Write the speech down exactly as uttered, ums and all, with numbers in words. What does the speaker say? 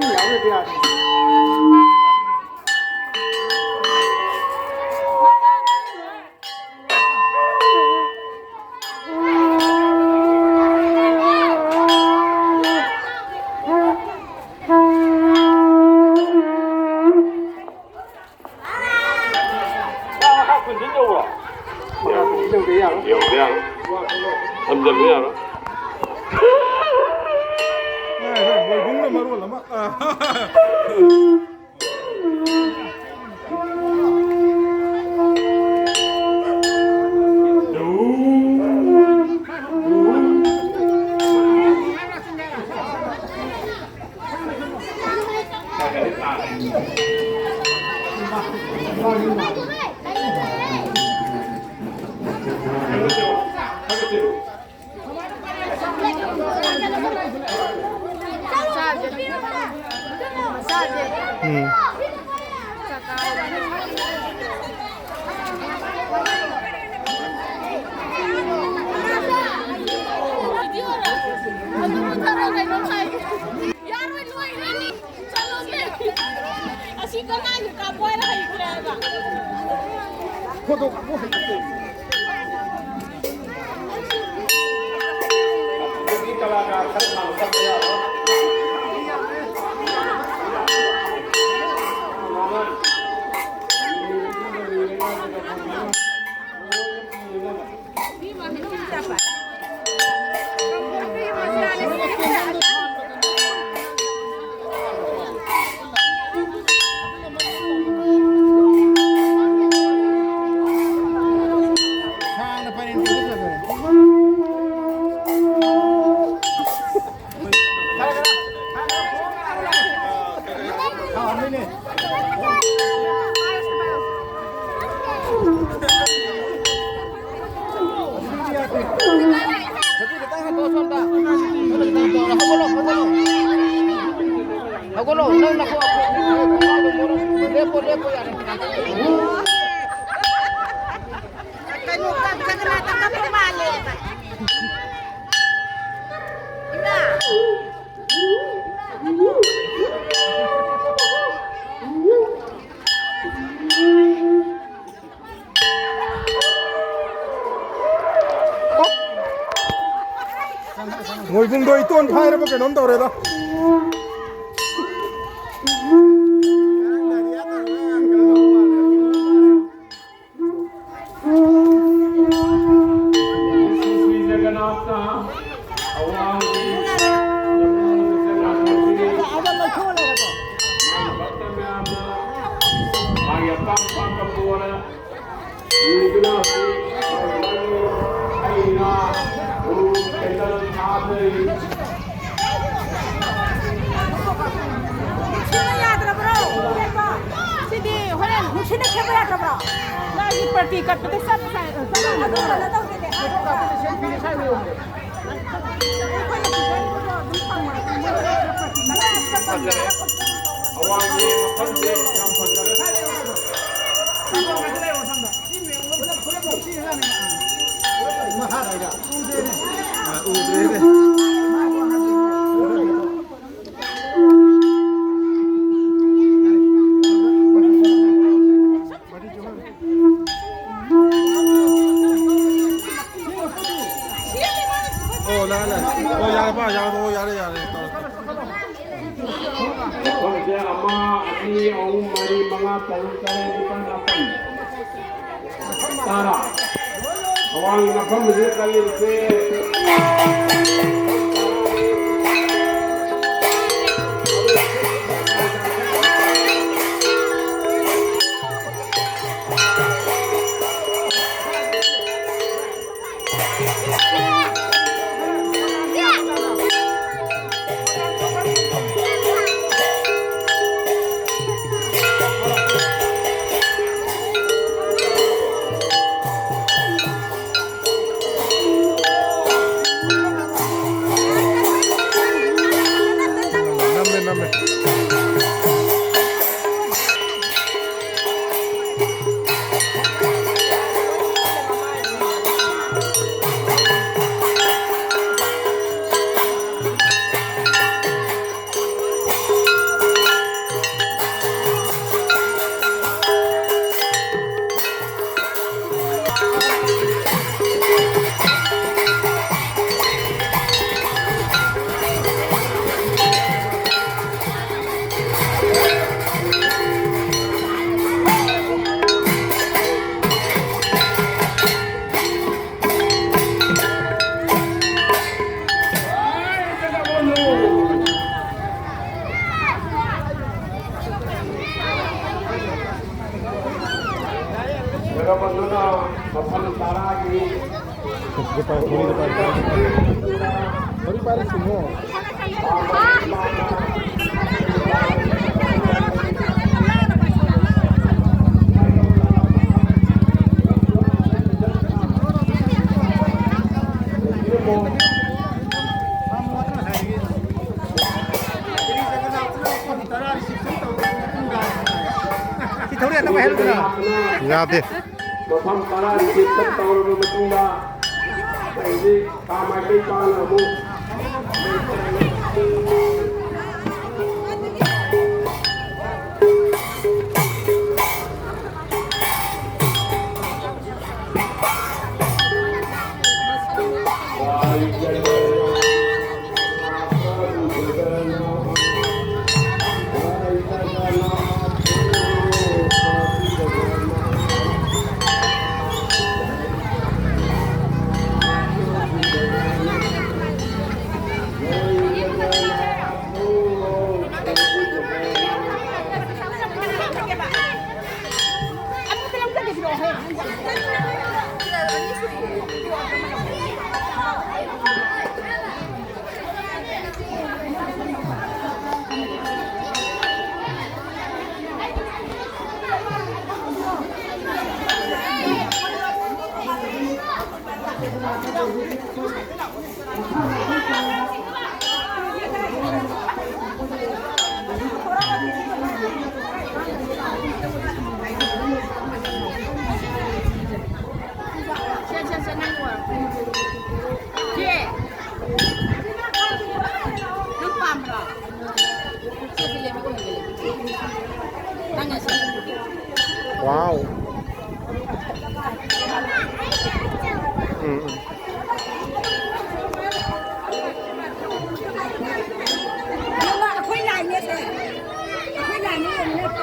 ꯌꯥꯎꯗ꯭ꯔꯗꯤ ꯌꯥꯗꯦ꯫ ꯌꯧꯗ ꯌꯥꯔꯣꯏ꯫ ꯌꯧꯗ ꯌꯥꯔꯣꯏ꯫ ꯊꯝꯖꯤꯜꯂꯨ ꯌꯥꯔꯣꯏ꯫ ꯃꯣꯏꯕꯨꯡꯅ ꯃꯔꯣꯜ ꯑꯃ꯫ ꯎꯝ꯫ ꯌꯥꯔꯣꯏ, ꯂꯣꯏꯔꯦ꯫ ꯆꯠꯂꯣꯅꯦ꯫ ꯑꯁꯤ ꯀꯅꯥꯒꯤ ꯀꯥꯞꯄꯣ ꯍꯥꯏꯔ ꯍꯩꯈ꯭ꯔꯦ ꯍꯥꯏꯕ꯫ ꯐꯣꯇꯣ ꯀꯥꯞꯄꯣ ꯍꯩꯈ꯭ꯔꯦ꯫ ꯑꯗꯨꯗꯤ ꯀꯂꯥꯀꯥꯔ ꯈꯔ ꯁꯥꯡꯅ ꯆꯠꯄ ꯌꯥꯔꯣꯏ꯫ ꯍꯧꯒꯠꯂꯣ, ꯍꯧꯒꯠꯂꯣ꯫ ꯅꯪ ꯅꯈꯣꯡ ꯂꯦꯞꯄꯣ, ꯂꯦꯞꯄꯣ, ꯌꯥꯔꯦ꯫ ꯀꯩꯅꯣ, ꯖꯒꯅꯥꯊ ꯀꯞꯄ ꯃꯥꯜꯂꯦꯕ꯫ ꯏꯃꯥ꯫ ꯏꯇꯣꯟ ꯐꯥꯏꯔꯕ ꯀꯩꯅꯣꯝ ꯇꯧꯔꯦꯗ꯫ ꯁ꯭ꯔꯤ ꯖꯒꯟꯅꯥꯊꯅ ꯑꯋꯥꯡꯒꯤ ꯖꯒꯟꯅꯥꯊ ꯃꯟꯗꯤꯔꯒꯤ ꯚꯛꯇ ꯃꯌꯥꯝꯅ ꯃꯥꯒꯤ ꯑꯄꯥꯝ ꯑꯄꯥꯝꯕ ꯕꯣꯔ ꯅꯤꯗꯨꯅ ꯍꯧꯖꯤꯛ ꯑꯩꯅ ꯎꯔꯨꯝ ꯀꯦꯟꯗꯜ ꯊꯥꯖꯔꯤ꯫ ꯅꯨꯡꯁꯤꯠꯅ ꯌꯥꯗ꯭ꯔꯕ꯭ꯔꯣ? ꯁꯤꯗꯤ ꯍꯣꯔꯦꯟ ꯅꯨꯡꯁꯤꯠꯅ ꯈꯦꯠꯄ ꯌꯥꯗ꯭ꯔꯕ꯭ꯔꯣ? ꯅꯪꯒꯤ ꯄꯥꯔꯇꯤ ꯀꯠꯄꯗ ꯆꯞ ꯆꯥꯏ꯫ ꯑꯗꯨ ꯀꯩꯅꯣ ꯇꯧꯗꯦꯅꯦ꯫ ꯑꯋꯥꯡꯒꯤ ꯃꯐꯝꯁꯦ ꯌꯥꯝ ꯐꯖꯔꯦ꯫ ꯑꯣ, ꯂꯥꯛꯑꯦ, ꯂꯥꯛꯑꯦ꯫ ꯑꯣ, ꯌꯥꯔꯦ, ꯄꯥ, ꯌꯥꯔꯦ, ꯑꯣ, ꯌꯥꯔꯦ, ꯌꯥꯔꯦ, ꯇꯧꯔꯦ, ꯇꯧꯔꯦ꯫ ꯃꯐꯝꯁꯦ ꯑꯃ, ꯑꯅꯤ, ꯑꯍꯨꯝ, ꯃꯔꯤ, ꯃꯉꯥ, ꯇꯔꯨꯛ, ꯇꯔꯦꯠ, ꯅꯤꯄꯥꯜ, ꯃꯥꯄꯜ, ꯇꯔꯥ꯫ ꯑꯋꯥꯡ ꯃꯐꯝ ꯑꯁꯤꯗ ꯀꯜꯂꯤꯕꯁꯦ ꯅꯝꯃꯦ, ꯅꯝꯃꯦ꯫ ꯊꯧꯔꯤ ꯄꯥꯏꯔꯦ, ꯊꯧꯔꯤ ꯄꯥꯏꯔꯦ꯫ ꯊꯧꯔꯤ ꯄꯥꯏꯔꯦ, ꯆꯤꯡꯉꯣ꯫ ꯁꯤ ꯊꯧꯔꯤ ꯑꯅꯧꯕ ꯍꯥꯏꯔꯨꯗꯅ꯫ ꯌꯥꯗꯦ꯫ ꯃꯐꯝ ꯇꯔꯥ reception ꯇꯧꯔꯕ ꯃꯇꯨꯡꯗ ꯍꯧꯖꯤꯛ ꯈꯥ ꯃꯥꯏꯀꯩ ꯇꯥꯅ ꯑꯃꯨꯛ ꯁꯦ, ꯁꯦ, ꯁꯦ, ꯅꯪ ꯑꯣꯏꯔꯣ꯫ ꯆꯦ, ꯅꯪ ꯄꯥꯝꯕ꯭ꯔꯣ? ꯁꯦ, ꯁꯦ, ꯂꯩꯕꯤꯌꯨ, ꯂꯩꯕꯤꯌꯨ, ꯂꯩꯕꯤꯌꯨ꯫ ꯅꯪ ꯉꯁꯤ꯫ ꯋꯥꯎ꯫ ꯎꯝ, ꯎꯝ꯫ ꯑꯩꯈꯣꯏ ꯂꯥꯏꯅꯦ ꯁꯦ꯫ ꯑꯩꯈꯣꯏ ꯂꯥꯏꯅꯦ ꯌꯦꯡꯉꯨꯅꯦ꯫